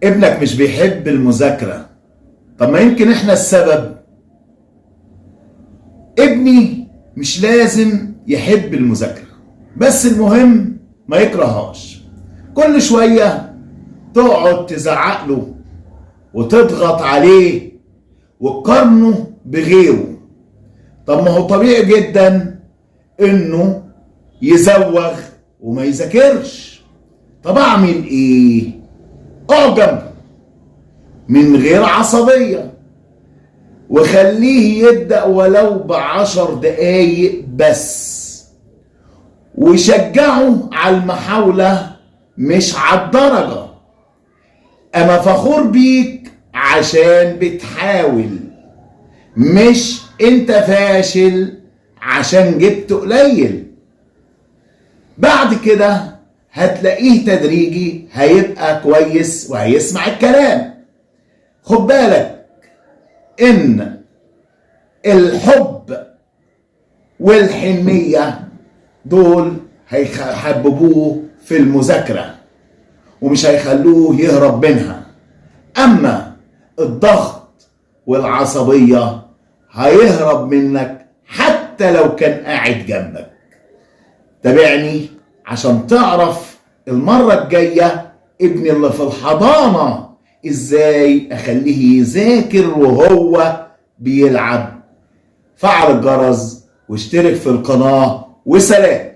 ابنك مش بيحب المذاكرة. طب ما يمكن احنا السبب. ابني مش لازم يحب المذاكرة، بس المهم ما يكرهاش. كل شوية تقعد تزعق له وتضغط عليه وتقارنه بغيره. طب ما هو طبيعي جدا انه يزوغ وما يذاكرش. طب اعمل ايه؟ اقعد جنبه من غير عصبية، وخليه يبدأ ولو ب10 دقايق بس، وشجعه على المحاولة مش على الدرجة. أنا فخور بيك عشان بتحاول، مش انت فاشل عشان جبت قليل. بعد كده هتلاقيه تدريجي هيبقى كويس وهيسمع الكلام. خد بالك ان الحب والحنية دول هيحببوه في المذاكرة ومش هيخلوه يهرب منها، اما الضغط والعصبية هيهرب منك حتى لو كان قاعد جنبك. تابعني عشان تعرف المرة الجاية ابني اللي في الحضانة ازاي اخليه يذاكر وهو بيلعب. فعل الجرس واشترك في القناة، وسلام.